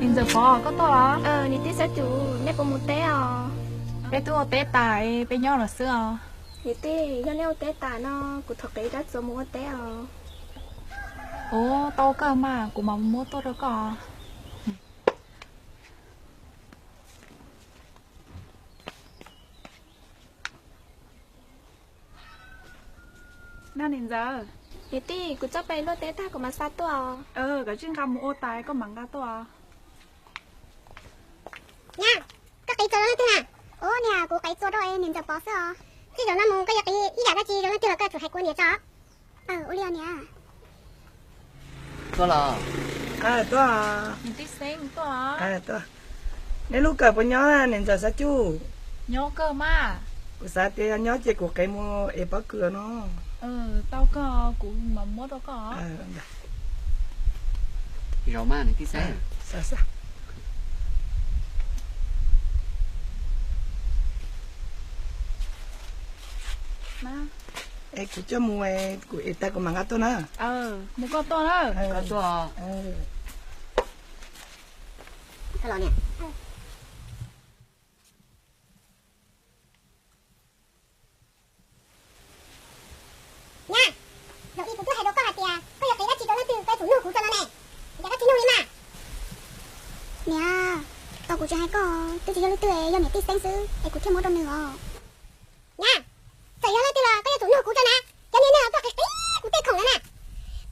Niam ntxawm Pov, koj tuaj los? Niam tij Xab Cum, nej puas mus teb os? Peb twb ua teb tas, peb nyob los xwb os. Niam tij, yog nej ua teb tas no, kuv thov qiv rab txuas mus ua teb os. Ua tau kawg mas, kuv mam muab tuaj rau koj. Niam ntxawm. Niam tij, kuv txoj pais luaj teb tag kuv mam xa tuaj os. Koj tsis nqa mus ua tas koj mam nqa tuaj os. Nyab, koj qiv txuas rau leej twg na? Ub, niam, kuv qiv txuas rau niam ntxawm Pov xwb os. Txij zaum no mus koj yuav qiv ib yam dab tsi rau leej twg los koj yuav tsum hais kuv niam tso. Ua li os niam. Tuaj los? Tuaj. Niam tij Xeeb tuaj. Tuaj. Neb lub kawm puas nyob niam ntxawm Xab Cum? Nyob kawg mas. Kuv xav tias yog nyob ces kuv qiv mus ev pob kws no. Tau kawg, kuv mam muab rau koj. Zaum mas niam tij Xeeb. Es kuv coj mus, kuv ev tas kuv mam nqa tuaj na. Mus koj tuaj na. Nyab, zaum ib kuv twb hais rau koj hais tias koj yuav qiv dab tsi rau leej twg koj yuav tsum nug kuv tso no ne. Cas koj tsis nug li mas? Niam, tau kuv tsis hais koj, twb tsis yog leej twg, yog niam tij Xeeb xwb es kuv thiaj muab rau nws os. Nyab, txawm yog leej twg los koj yuav tsum nug kuv tso na. Cov niag neeg tuaj qiv qiv kuv tej khoom no na,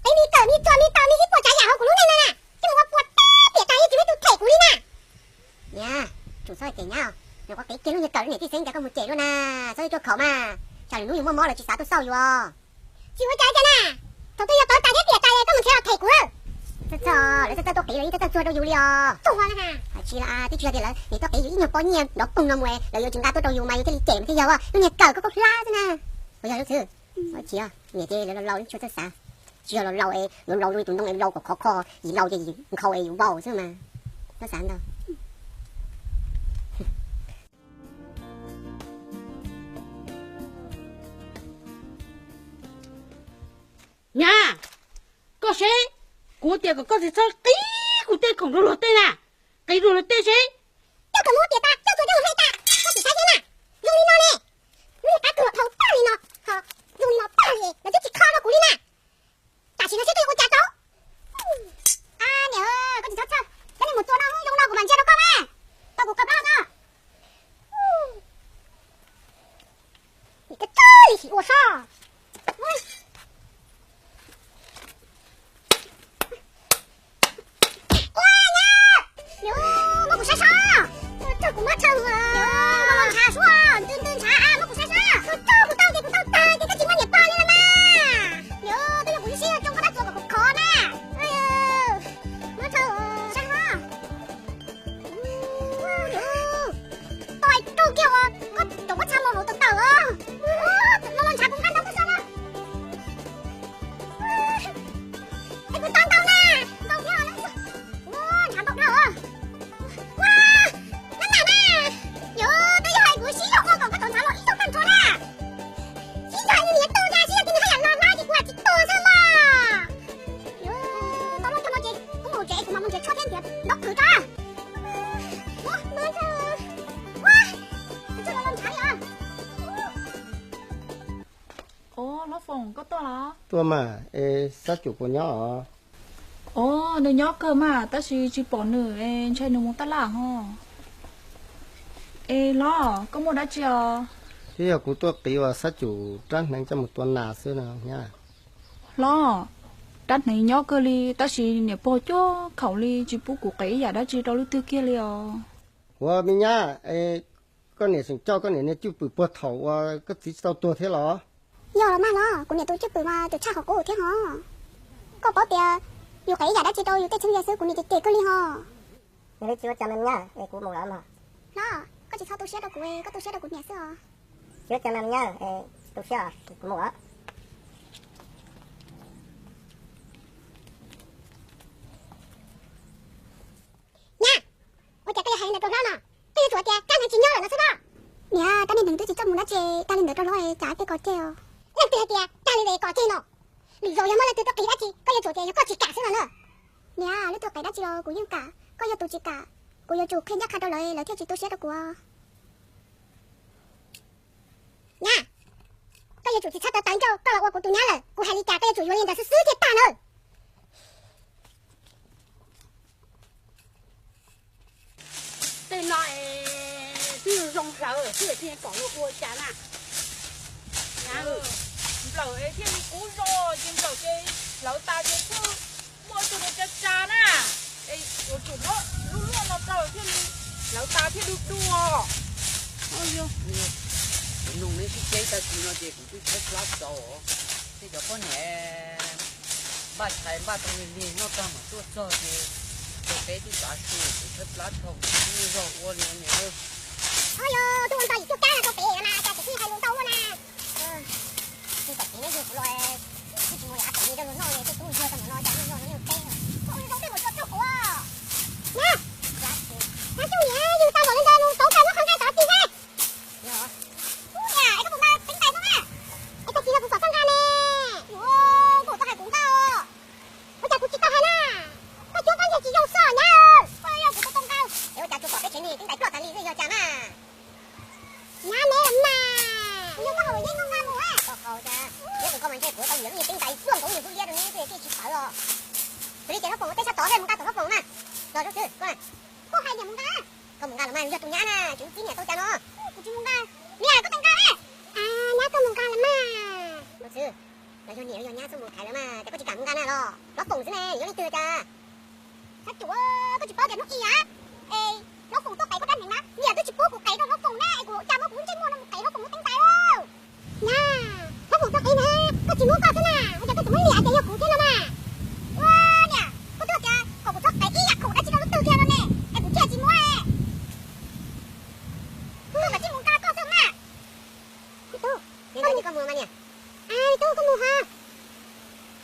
qiv me kawm me txuas me taws me ib puas tsav yam hauv kuv lub neej no na, coj mus ua puas tag piam tas yeej tsis muaj ib tug them kuv li na. Niam, tsum txhob cem nyab, nyuam qhuav qiv kiag lub niag kawm rau niam tij Xeeb cas koj mus cem luaj na, txhob tuaj khaum mas, tsam lwm hnub yus muaj mob lawv tsis xav tuaj xauj yus. Tsis ua cas cas na, thaum twg yog tau tas thiab piam tas koj mus nrhiav los them kuv. Txhob txhob, lawv txawj txawj tuaj qiv los yeej txawj txawj txuag rau yus li os. Tsis, twb tsis yog tias lawv nim tuaj qiv yus ib nyuag pob nyiaj nrov poog no mus lawv yuav tsis nqa tuaj rau yus mas yus thiaj li cem mas thiaj yog lub niag kawm koj koj hlab xwb na. Puas yog lub txwv? Ua tsis yog, niam ces lawv laus laus yeej tsis txawj xav. Tsis yog laus laus es yuav laus zoo li tus ntoo es laus kom khov kho, yim laus ces yim nkhaus es yus vau xwb mas. Txhob xav ntau. Nyab, koj seb, kuv tias kom koj tsis txhob qiv kuv tej khoom rau luag tej na, qiv rau luag tej seb. Coj kom muab piam tas, coj txuas coj mus hlais tas, koj tsis saib thiab na. Zoo li no ne, lub niag qab kws dhau tag li no, zoo li no tag li, lawv twb tsis kho rau kuv li na. Tam sim no seb koj yuav ua cas tau. Niam, koj tsis txhob txhawj, koj mus tua no zoo no kuv mam ntsia rau koj na. Tau kuv qhov plab tso. Nim koj txawj li sim ua sob. Muab kuv saib sob, txog kuv muab tshaw, muab ntshav suab, ntws ntws ntshav, muab kuv saib sob. Koj txog kuv tau ces kuv tau tag ces koj tsis muaj niam pog li no na. Twb yog kuv lub siab zoo koj dab tsuas kom khov khov na. Muab tshaw saib sob. Tau hais rau kiag uas koj cov muab tshaj mus hauv tawm tawm os. Los los ntshav kuv nqa ntau koj saib na. Es kuv tau ntau na, ntau thiab. Ua ntshav ntau dhau os. Ua, nab nam na. Yog twb yog hais kuv sib zog ua kom koj cov ntshav los ib tug tag nrho na. Sib zog hais nws niam tub ntag, sib zog ces nws haj yam los hla ces kuv hais tsis tuag xwb mas. Tau loj nrog no ces kuv mus tsev kuv mam mus nrhiav tshuaj thiab nrhiav ntaub qhwv rau. Ua, ua, ua, tshuaj los los ntshav li os. Os, hlob Foom, koj tuaj los? Tuaj mas, es Xab Cum puas nyob os? Os, nws nyob kawg mas, tab sis tsis pom nws, es ntshai nws mus taj laj ho. Es hlob, koj muaj dab tsi os? Twb yog kuv tuaj qiv uas Xab Cum rab hneev coj mus tua nas xwb no nyab. Hlob, rab hneev nyob kawg li, tab sis niam pog cuag khaum li, tsis pub kuv qiv ib yam dab tsi rau leej twg kiag li os. Ua me nyab, koj niam tseem coj koj niam niag cwj pwm puag thaum uas koj txiv tsis tau tuag thiab los? Yog los mas hlob, kuv niam tus cwj pwm mas tseem tshaj qhov qub thiab ho. Koj paub tias yus qiv ib yam dab tsi rau yus tej txheeb ze xwb kuv niam ces cem kawg li ho. Yog li tsis ua cas mas me nyab, es kuv mus lawm mog. Hlob, koj tsis txhob tu siab rau kuv, koj tu siab rau kuv niam xwb os. Tsis ua cas mas me nyab, tu siab, kuv mus lawm. Nyab, ua cas koj yuav hais li ntawd rau hlob no? Koj yuav tsum hais tias rab hneev tsis nyob lawm no xwb no. Niam, rab niag hneev twb tsis coj mus dab tsi, dag li ntawd rau hlob cas tej kos ceg os. Leej twg hais tias dag li ntawd kos ceg no? Lwm zaus yog muaj leej twg tuaj qiv dab tsi koj yuav tsum tias yog koj tsis kam xwb no na. Niam, leej twg qiv dab tsi los kuv yeej kam. Koj yog tus tsis kam, kuv yuav tsum qhia ncaj qha rau lawv, lawv thiaj tsis tu siab rau kuv. Nyab, koj yuav tsum tsis txhob tawv tawv ncauj, koj los ua kuv tus nyab lawm, kuv hais li cas koj yuav tsum yuav li ntawd xwb xwb thiaj tag nawb. Tej no es twb zoo hlawv xwb thiaj kom luag ua cas na. Nyab, nplawm es thiaj li kub zog ces nplawm ces hlawv tas ces twb muaj tug tsa tsa na. Es yuav tsum muab lub luaj no rau thiaj li hlawv tas thiaj du dua. Kuv nug neb sib teb tag kis no ces kuv twb tshaib plab txaus os. Tej cov poj niam npaj tshais npaj tau lig lig noj tag mam tuaj txog ces rau peb twb tav su kuv tshaib plab dhau kuv tsis muaj zog ua li niam. Yog tus ua ntawd yim cuaj kab no rau pem na cas kuv twb hais lus ntau ua na. Twb tau kev neb yug kuv los, twb tsis mus yam tau li rau luag noj li, twb tub yug tau mus no cas yug no yug teb, koj ua zoo tej mus txog rau kuv. Nyab, nyab, yug tau npaum li ntawd mus pauv kawg muab qhov nqaij tod tig thiab. Ub, niam, es koj puas nqa teeb tais xwb na? Es tag kis no kuv pom koj nqa ne. Ua, koj tau hais kuv nqa os. Ua cas kuv tsis tau hais na? Koj cuab pob ntseg tsis zoo xwb nyab. Koj yog kuv tau tau nqa. Es ua cas tsuas pom peb tsev neeg teeb tais ploj tas li xwb yog cas na? Nyab neb los mas, kuv yog koj haus yeeb koj nqa mus. Koj haus cas, neb tus koj mas ntshe kuv tau nyiam lub niag teeb tais pluaj nkaus nws hwj liab rau neb xwb thiaj tsis tawv os. Xws li ces hlob Foom ua teb sab tod thiaj mus nqa tus hlob Foom na. Los Rau Txwv, koj na, koj hais niam mus nqa. Koj mus nqa los mas, yog tus nyab na, tsis ua tib niam tau cas no. Kuv tsis mus nqa. Niam, koj tau nqa. Nyab, koj mus nqa los mas. Rau Txwv, los yog niam yog nyab xub mus thaiv lawv mas, cas koj tsis kam mus nqa na los? Hlob Foom xwb ne, yog leej twg cas? Xab Cuam, koj tsis paub tias hnub ib a, es hlob Foom tuaj qev koj dab neeg na, niam twb tsis pub kuv qev rau hlob Foom na, es kuv cas muab kuv lub ntsej muag no mus qev hlob Foom lub teeb tais lauj. Nyab, hlob Foom tuaj qev na, koj tsis muab koj thiab na, ua cas koj tseem muab liam tias yog kuv thiab no mas? Ua niam, koj twb tias kom kuv txhob qev ib yam khoom dab tsi rau lub twg kiag no ne, es kuv thiaj tsis muab. Koj mam tsis mus nqa koj xwb mas. Tub, niam ntxawm tias koj mus mas niam. Tub, koj mus hos.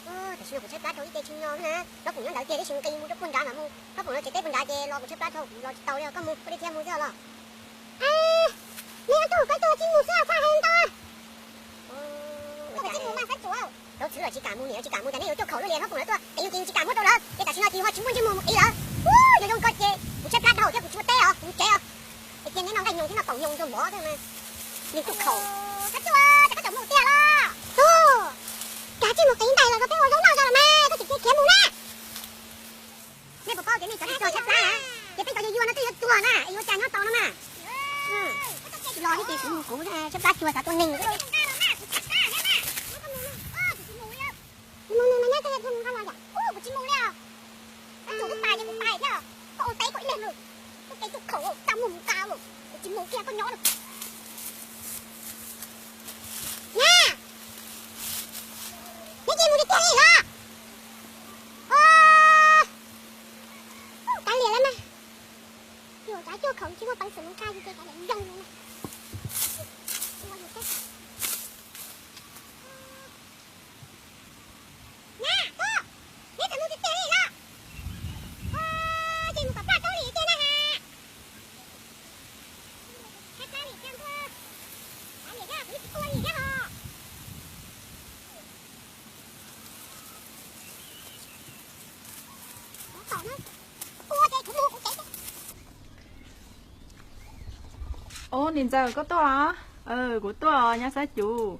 Tam sim no kuv tshaib plab dhau ib ce tsis nyo na, hlob Foom nyob ntawd tiag, tab sis nqis mus rau puag nrad mam mus, hlob Foom lawv tsev teb puag nrad ces los kuv tshaib plab dhau kuv los tsis tau li, koj mus, koj li thiab mus xwb los. Neb ob tug koj tuaj tsis mus xwb txhaj hais ntau. Koj tsis mus mas Xab Cuam. Rau Txwv los tsis kam mus, niam los tsis kam mus, cas neb yuav cuaj khaum luaj li, hlob Foom lawv tuaj qev yus ces yus tsis kam muab rau lawv, ces tam sim no ces ho tsis muaj ntsej muag mus qev lawm. Yog zoo nkaus ces kuv tshaib plab dhau thiab kuv tsis muaj teb os, kuv tsev os. Es cia neb noj nqaij nyoos thiab noj taum nyoos ntxuag mov xwb mas. Nws cuaj khaum. Xab Cuam, cas koj tseem mus tiag los? Tub, kav tsij mus qev ntais lawm kom peb ua zaub noj zog los mas, koj tseem cia khiav mus na. Nej puas paub tias nej cov neeg tshaib plab, ces peb cov yuag yuag no twb yuav tuag na, es yuav cas nyob tau no mas. Tsis los thiab ces kuv mus, kuv tshaib plab cuag xav tua neeg. Kuv tsis mus li os. Kuv tsis mus li os. Koj ua teb koj ib leeg lawm. Koj kev cuaj khaum txaj muag mus nqa lawm. Kuv tsis mus kiag koj nyob lawm. Nyab, neb cia mus tiag tiag li los? Kav liam lawm mas. Yus cov cuaj khaum tsis muaj peev xwm mus nqa yus ces kav liam zoo li na. Nyab, neb txawm mus tiag tiag li los? Ces mus kom plaj taub li tiag na has. Tshaib plab li tiag ntuag. Kav liam thiab, kuv yeej tsis tua li thiab hos. Ua ces kuv mus kuv tsev. Ob, niam ntxawm koj tuaj los? Kuv tuaj nyab Xab Cuam.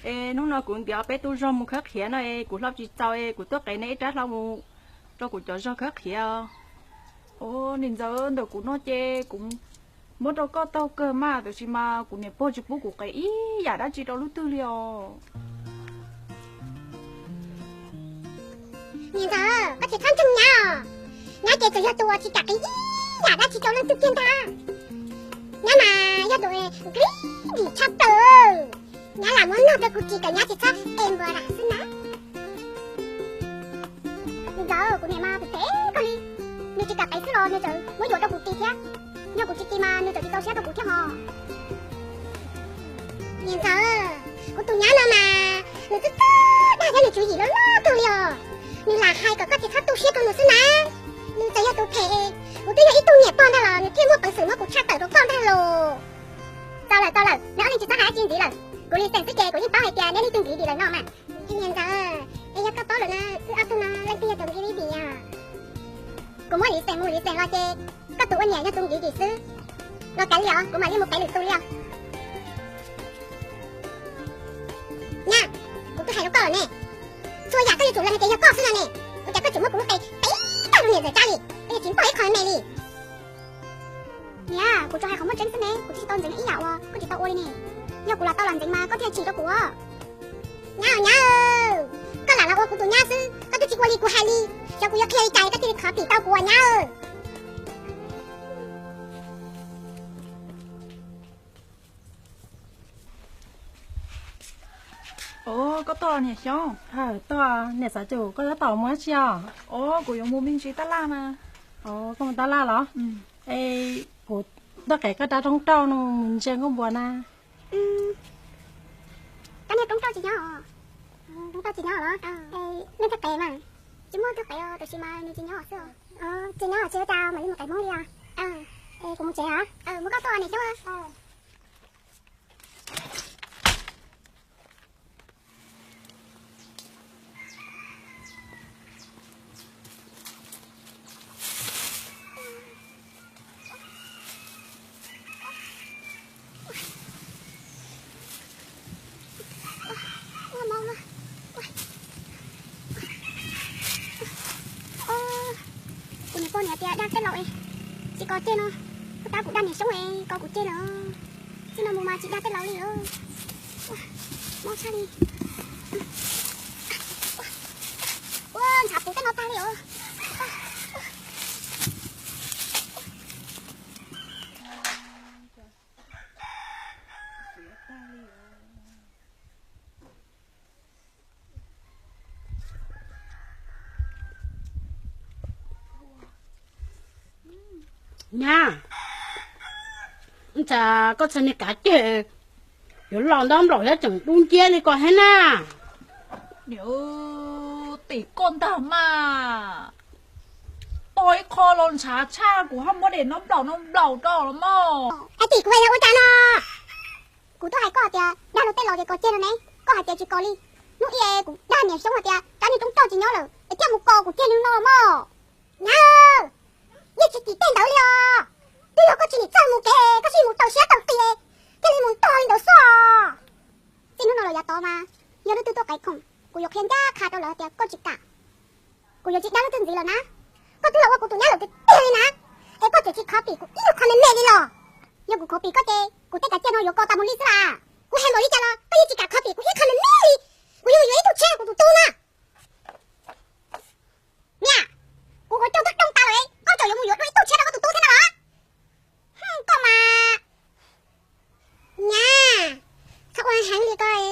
Es hnub no kuv ntiav peb tub zog mus khawb qhiav no es kuv hlob tsis txaus es kuv tuaj qev neb ib rab hlau mus rau kuv cov zog khawb qhiav. Ob, niam ntxawm, ntawm kuv no ces kuv muab rau koj tau kawg mas, tab sis mas kuv niam pog tsis pub kuv qev ib yam dab tsi rau lub twg li os. Niam ntxawm, koj tsis txhob ntseeg nyab os. Nyab ces tsuas yog tus uas tsis kam qev ib yam dab tsi rau leej twg kiag ntag. Nyab mas yog tus nqhis nqhis tshaj plaws. Nyab lam muab nog rau kuv ris kom nyab tsis txhob qe npua lam xwb na. Niam ntxawm, kuv niam mas phem phem kawg li. Nws tsis kam qev xwb los nws txawm muab yuam rau kuv ris thiab. Yog kuv tsis ris mas nws txawm tsis txaus siab rau kuv thiab hos. Niam ntxawm, kuv tus nyab no mas nws twb twb dag thiab nws tswv yim loj loj kawg li os. Nws lam hais kom koj tsis txhob tu siab rau nws xwb na. Nws txawm yog tus phem, kuv twb yog ib tug niam pog ntag los nws thiaj muaj peev xwm muab kuv tshaj tawm rau koj ntag los. Tau lawm, tau lawm, neb ob leeg tsis txhob hais dab tsi ntxiv lawm. Kuv li xeem xwb ces kuv yeej paub hais tias neb leej twg nqhis dim lawm no mas. Niam ntxawm, es yog koj paub lawm na, wb ob tug no leej twg yog tus nqhis li dim os? Kuv muab license mus license los ces koj tus ua niam yog tus nkiv yim xwb. Los kav liam os, kuv mam li mus qev lwm tus li os. Nyab, kuv twb hais rau koj lawm ne, txhua yam koj yuav tsum lees hais tias yog koj xwb no ne. Ua cas koj tseem muab kuv lub qe qev tag lub niam ntxawm tsab li, koj yeej tsis npaj ib qho me li. Niam, kuv tsuas hais qhov muaj tseeb xwb ne, kuv twb tsis tau ntxeev ib yam uas koj tsis tau ua li ne. Yog kuv lam tau lam ntxeev mas koj thiaj tsim rau kuv. Nyab, nyab, koj lam los ua kuv tus nyab xwb, koj twb tsis ua li kuv hais li. Xyov kuv yuav qhia li cas koj thiaj li khuv pim tau kuv nyab. Os, koj tuaj niam Xyoob. Tuaj niam Xav Cum, koj tab tom mus dab tsi os? Os, kuv yuav mus me ntsis tab laj mas. Os, koj mus tab laj los? Es kuv tuaj qev koj rab roob rauj no mus ntsia nkauj npua na. Koj niag roob rauj tsis nyob os? Roob rauj tsis nyob los? Leej twg qev mas? Tsis muaj leej twg qev os, tab sis mas nws tsis nyob xwb. Tsis nyob tsis ua cas, mam li mus qev Hmoob li os. Es kuv mus tsev os. Mus koj tuaj niam Xyoob. Kuv niam pog niam tias dag tej laus es tsis kos ceg no, kuv tab kuv dag niam Xyoob es kos kuv ceg lawm. Txij no mus mas tsis dag tej laus li lawm. Mob tshaj li. Ua ntshav puv tej no tag li os. Nyab, ntshai koj txhais niag kav ceg yuav los ntaub nplaum thiab tseem dub nciab li ko thiab na. Niam, tim koj ntag mas. Tau ib qho los ntshav tshaj kuv ho muab daim ntaub nplaum no nplaum rau los mog. Hais tim kuv yog ua cas no? Kuv twb hais koj tias dag luag tej laus ces kos ceg no ne, koj hais tias tsis kos li. Hnub ib kuv dag niam Xyoob hais tias rab niag roob rauj tsis nyob lawm es thiaj mus kos kuv ceg li no los mog. Nyab, yeej tsis tim tej ntawd li os. Twb yog koj tsis nim txawj mus kev, koj sim mus taus siab taus qis, thiaj li mus ntog li ntawd xwb os. Txij hnub no los yav tod mas yog leej twg tuaj qev khoom, kuv yuav qhia ncaj qha rau lawv tias koj tsis kam. Kuv yuav tsis dag leej twg ntxiv lawm na. Koj twb los ua kuv tus nyab lawm tiag tiag li na, es koj tseem tsis khov pim kuv ib qho me me li los. Yog kuv khov pim koj ces kuv tej kav ceg no yuav kos tas mus li xwb las. Kuv hais npaum li cas los koj yeej tsis kam khov pim kuv ib qho me me li. Kuv yuav mus yuav ib tug tsheb rau kuv tus tub na. Niam, kuv ua coj ntaub roob tas lawm, koj tseem yuav mus yuav dua ib tug tsheb rau koj tus tub thiab no los? Koj mas. Nyab, txhob ua heev li koj,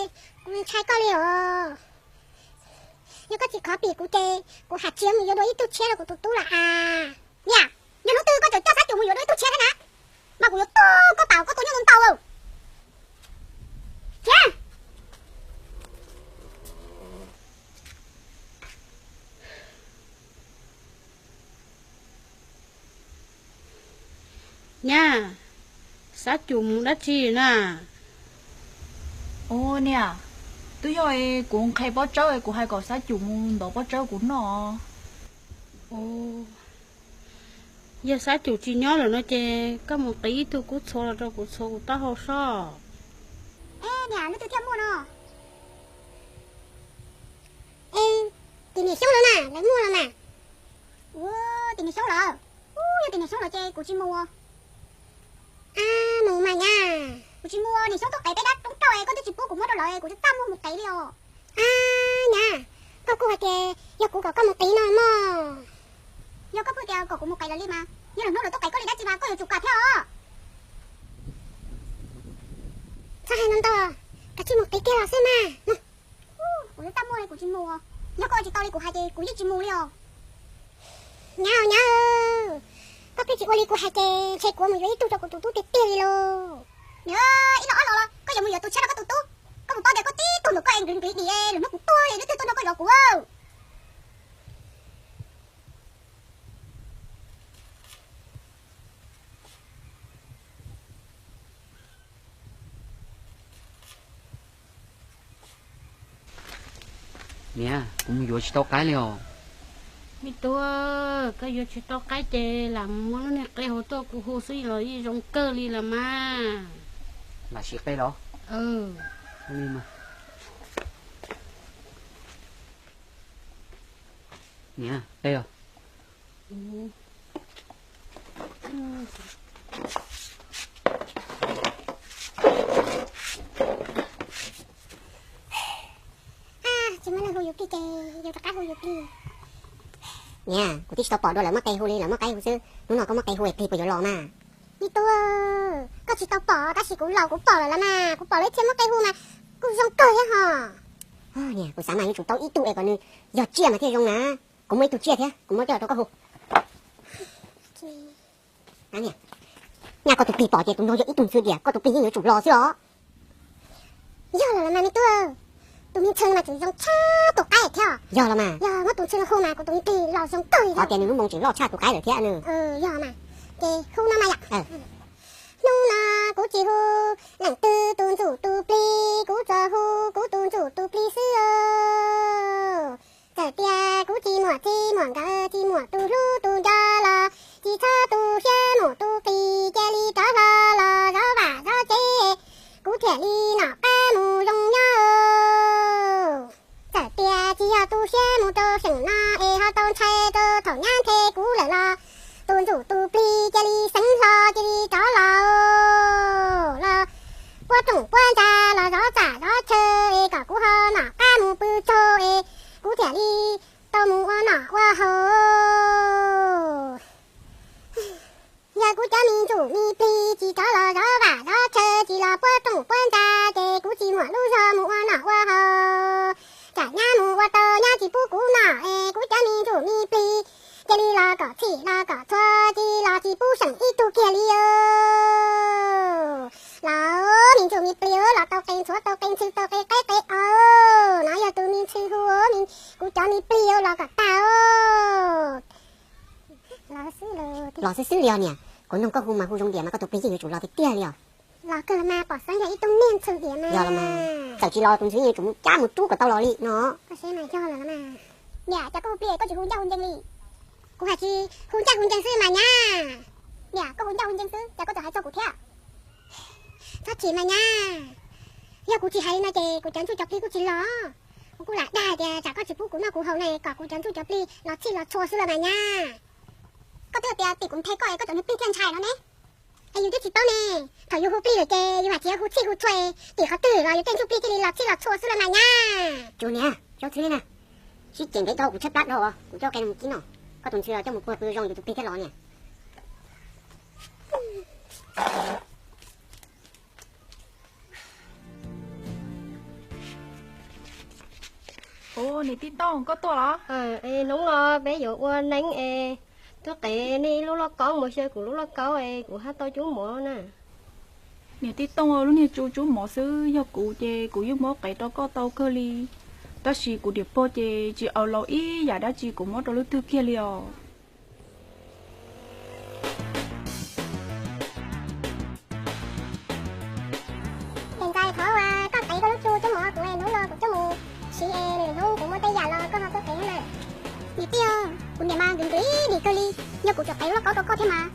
kuv ntshai koj li os. Yog koj tsis khov pim kuv ces kuv ham tsis mus yuav dua ib tug tsheb rau kuv tus tub lawm as. Niam, yog hnub twg koj tseem coj Xab Cum mus yuav dua ib tug tsheb thiab na, mas kuv yuav tua koj pam koj tua nyuj ntau ntau. Thiab Nyab, Xab Cum mus dab tsi na? Ua niam, twb yog kuv nqhis pob tsawb, kuv hais kom Xab Cum mus ntov pob tsawb kuv noj. Yog Xab Cum tsis nyob lawm no ces koj mus qiv ib tug kub txhua los rau kuv txhua kuv taub hau sob. Niam, leej twg thiaj muaj no? Tim niam Xyoob lawv na, lawv muaj los mas. Ua, tim niam Xyoob lawv. Ub, yog tim niam Xyoob lawv ces kuv tsis mus. A, mus mas nyab. Kuv tsis mus, niam Xyoob tuaj qiv peb dab roob rauj es koj twb tsis pub kuv muab rau lawv, kuv txaj muag mus qiv li os. A, nyab, koj kuj hais tias yog kuv kom koj mus qiv no mog. Yog koj pheej tias kom kuv mus qiv lawv li mas, yog lwm hnub lawv tuaj qiv koj li dab tsi mas koj yuav tsum kam thiab os. Txhob hais no ntau, kav tsij mus qiv kiag los xwb mas. Kuv twb txaj muag li kuv tsis mus. Yog koj ua tsis tau li kuv hais ces kuv yeej tsis mus li os. Nyab, nyab, koj pheej tsis ua li kuv hais ces ntshe kuv mus yuav ib tug rau kuv tus tub tiag tiag li lauj. Niam, ib los ob los los koj yuav mus yuav tus tshiab rau koj tus tub. Koj puas paub tias koj tib tug nkaus koj es nqhis nqhis dim lwm hnub kuv tuag li, hnub twg tuaj nrog koj zov kuv. Niam, kuv mus yuav tsis tau qaib li os. Me tub, koj yuav tsis tau qaib ces lam muab lub niag qe hauv tuaj kuv hu xwb los yeej zoo kawg li los mas. Lam siv qe los? Niam, qe os. Tsis muaj neeg hu yus plig ces yus rov qab hu yus plig. Niam, kuv twb tsis tau pom dua lawv muab qe hu li, lawv muab qaib hu xwb. Hnub no koj muab qe hu es plig puas yuav los mas? Me tub, koj tsis tau pom tab sis kuv laus kuv pom lawm los mas, kuv pom lawv thiaj muab qe hu mas kuj zoo kawg thiab ho. Niam, kuv xav mas yuav tsum tau ib tug es kom nws yog tsiaj mas thiaj zoo na. Kuv muaj ib tug tsiaj thiab, kuv muab coj los rau koj hu. Nyaj koj tus plig pom ces tus no yog ib tug ntxhw diam, koj tus plig yeej yuav tsum los xwb os. Yog los mas me tub, tus me ntxhw mas tseem zoo tshaj tus qaib thiab. Yog los mas. Yog muab tus ntxhw hu mas kuv tus me plig los zoo kawg li. Qhov tias nws lub moo tseem loj tshaj tus qaib lawm thiab. Yog mas, ces hu no mas yom. Hnub no kuv tsis hu leej twg tus ntxhw tus plig, kuv tsuas hu kuv tus ntxhw tus plig xwb. Txawm tias kuv tsis muaj txiv muaj nkawm, tsis muaj tus hlub tus nco los tsis txhob tu siab mus tu qis, cia li rov hlo los zov vaj zov tsev, kuv thiaj li noj qab mus zoo nyob. Txawm tias tsis yog tu siab mus rau xeem no es ho tau ntshai rau thaum nyab nthe kuv lawm los tus ntxhw tus plig cia li xeev hlo cia li rov los, los puab rooj puab ntsa los zov txaj zov chaw es kom kuv ho noj qab mus pw tsaug es kuv thiaj li tau mus ua noj ua haus. Yog kuv cov me ntxhw me plig tsis rov los zov vaj zov chaw, tsis los puab rooj puab ntsa, ces kuv tsis muaj lub zog mus ua noj ua haus. Tsam nyab mus ua tau nyab tsis pub kuv noj es kuv cov me ntxhw me plig cia li los kom txhij los kom txhua, cia li los tsis pub seem ib tug kiag li. Los me ntxhw me plig los tau qe ntxhuav tau qe ntxhw tau qe qaib qe os. No yog tus me ntxhw hu, kuv cov me plig los kom tag. Los xwb xwb li os niam, kuv nug koj hu mas hu zoo diam mas koj tus plig yeej yuav tsum los tiag tiag li os. Los kawg los mas, pom xeeb yog ib tug niag ntxhw diam mas. Yog los mas, txawm tsis los tus ntxhw yeej tsum cab mus rub kom tau los li no. Koj saib mas yog los mas. Niam, cas koj hu plig koj tsis hu ncauj hu ncees li? Kuv hais tsis hu ncauj hu ncees xwb mas nyab. Niam, koj hu ncauj hu ncees xwb cas koj txawm hais txog kuv thiab? Txhob chim mas nyab, yog kuv tsis hais li no ces kuv cov ntxhw cov plig kuj tsis los. Kuv kuj lam dag hais tias tsam koj tsis pub kuv noj kuv haus ne kom kuv cov ntxhw cov plig los txhij los txhua xwb los mas nyab. Koj twb tias tim kuv nthe koj es koj cov niag plig thiaj ntshai no ne. Es yus twb tsis paub ne, thaum yus hu plig lawm ces yus hais tias hu txhij hu txhua, tim qhov twg los yus tej ntxhw plig thiaj li los txhij los txhua xwb los mas nyab. Tsuas niam, zaub txhwb na, sib cem ntev dhau kuv tshaib plab dhau, kuv coj qe mus kib no, koj tus ntxhw los coj mus puag pw zoo yus tus plig thiaj los niam. Ua niam tij Tooj, koj tuaj los? Hnub no peb yuav ua neeb es, twb qev nej lub lauj kaub mus xyaw kuv lub lauj kaub es kuv hab tau cub mov na. Niam tij Tooj, lub niag tsu cub mov xwb, yog kuv ces kuv yeej muab qev rau koj tau kawg li, tab sis kuv niam pog ces tsis aws laus ib yam dab tsi kuv muab rau leej twg kiag li os. Ces ntxhais, thov koj qev koj lub tsu cub mov kuv es hnub no kuv coj mus siv es lwm hnub kuv muaj tej yam los koj ho tuaj qev na. Niam tij, kuv niam mas nkees nkees dim kawg li, yog kuv tseem qev lub lauj kaub rau koj thiab mas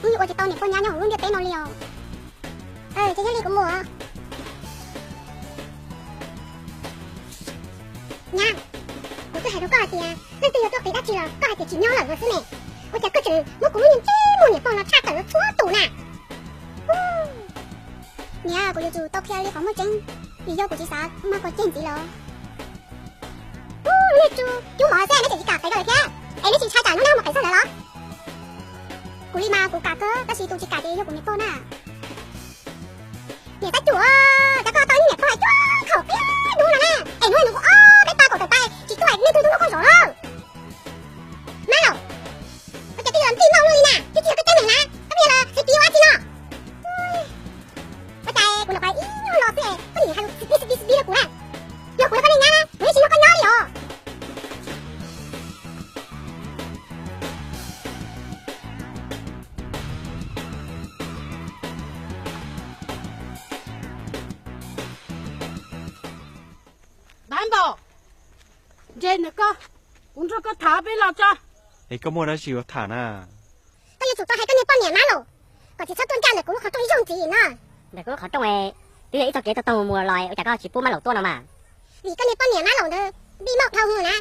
wb ua tsis tau niam pog nyab nyob hauv lub ntiaj teb no li os. Ces yog li kuv mus. Nyab, kuv twb hais rau koj hais tias leej twg yog tuaj qev dab tsi los koj hais tias tsis nyob lawm no xwb ne. Ua cas koj tseem muab kuv lub niag ntsej muag niam pog no tshaj tawm los txhua tus na? Niam, kuv yuav tsum tau qhia li qhov muaj tseeb, vim yog kuv tsis xav muab koj ceg ntxiv los. Ub, lub niag tsu cub mov xwb neb tseem tsis kam qev rau lawm thiab, es neb tsis ntshai tsam hnub neb mus qev txog lawv los? Kuv li mas kuv kam kawg, tab sis tus tsis kam ces yog kuv niam pog na. Niam tab cuam, cas koj tau niam pog hais cuag khaum peb hnub no na, es hnub no kuv ob peb pab kaum tawm tais tsis tuaj, leej twg tuaj nrog koj zov lawm? Mab laus, ua cas twb yog nplij noj luaj li na, twb tsis yog koj ceeb neeg na, koj pheej yog los xis pis ua dab tsi no? Ua cas kuv nyuam qhuav ib nyuag los xwb es koj nim hais lus xis pis xis pis xis pis rau kuv na? Yog kuv yog koj niag nyab na, kuv yeej tsis nrog koj nyob li os. Dab Npom, ntse ntawm koj, Kuv nrog koj tham peb los tso. Es koj muaj dab tsi yuav tham na? Koj yuav tsum tau hais koj niag poj niam Mab Laus kom tsis txhob tuaj ncaj ntawm kuv lub qhov rooj ib zaug ntxiv no. Ntawm kuv lub qhov rooj twb yog ib txoj kev tau tau mus mus los ua cas koj tsis pub Mab Laus tuaj no mas? Vim koj niag poj niam Mab Laus ntawd npij mauj dhau mus na.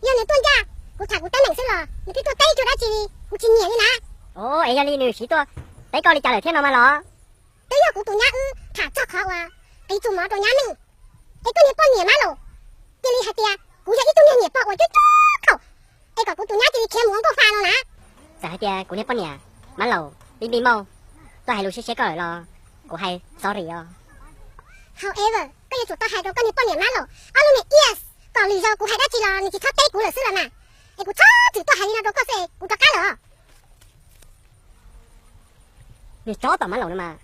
Yog nws tuaj ncaj, kuv tham kuv teeb meem xwb los nws twb tuaj teb cuag dab tsi li, kuv tsis nyiam li na. Os, es yog li nws siv tuaj teb koj li cas lawm thiab no mas los? Twb yog kuv tus nyab wb tham txog qhov uas qiv txuas mov rau nyab neej, es koj niag poj niam Mab Laus cia li hais tias kuv yog ib tug niag niam pog uas coob coob khaum, es kom kuv tus nyab cia li khiav mus ua nkauj fa no na. Txawm hais tias kuv niag poj niam Mab Laus npij npij mauj tuaj hais lus siab siab koj lawm los kuv hais sorry os. However, koj yuav tsum tau hais rau koj niag poj niam Mab Laus ob lub niag ears kom lwm zaus kuv hais dab tsi los nws tsis txhob teb kuv lawm xwb los mas. Es kuv txhob txwm tuaj hais li no rau koj xwb es kuv rov qab lawm os. Niag tsov tom Mab Laus no mas,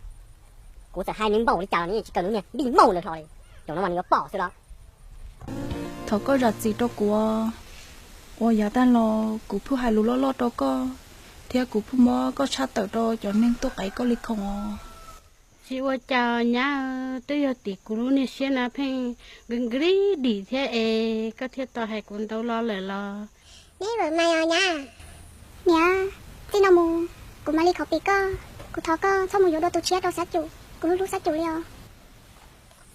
kuv txawm hais nws npaum li cas los nws yeej tsis kawg nws niag npij mauj ntawd hlo li. Zaum no mas nws yuav pom xwb los. Thov koj zam txim rau kuv, uas yav tag los kuv pheej hais lus loj loj rau koj, thiab kuv pheej muab koj tshaj tawm rau cov neeg tuaj qev koj li khoom os. Tsis ua cas nyab, twb yog tim kuv lub niag siab na pheej nqi nqi dim thiab es koj thiaj tau hais kuv ntau lo lawm los. Neb vam mas os nyab. Niam, txij no mus kuv mam li khov pim koj, kuv thov koj txhob mus yuav dua tus tshiab rau Xab Cum, kuv hlub hlub Xab Cum li os.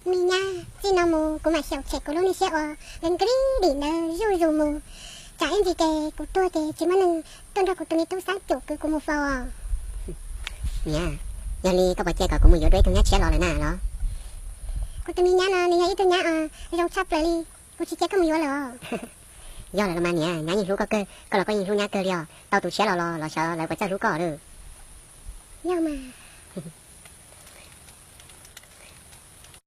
Me nyab, txij no mus kuv mam xyaum tshem kuv lub niag siab uas nqi nqi dim ntawd zuj zus mus, tsam ib ntsis ces kuv tuag ces tsis muaj neeg tuaj nrog kuv tus me tub Xab Cum kwv kuv mus faus os. Niam, yog li koj puas cia kom kuv mus yuav dua ib tug nyab tshiab los lawm na los? Kuv tus me nyab no nws yog ib tug nyab zoo tshaj plaws li, kuv tsis cia koj mus yuav lawm os. Yog lawm los mas niam, nyab yeej hlub koj kawg, koj los koj yeej hlub nyab kawg li os. Tau tus tshiab los los los xyov lawv puas txawj hlub koj lawm. Yog mas.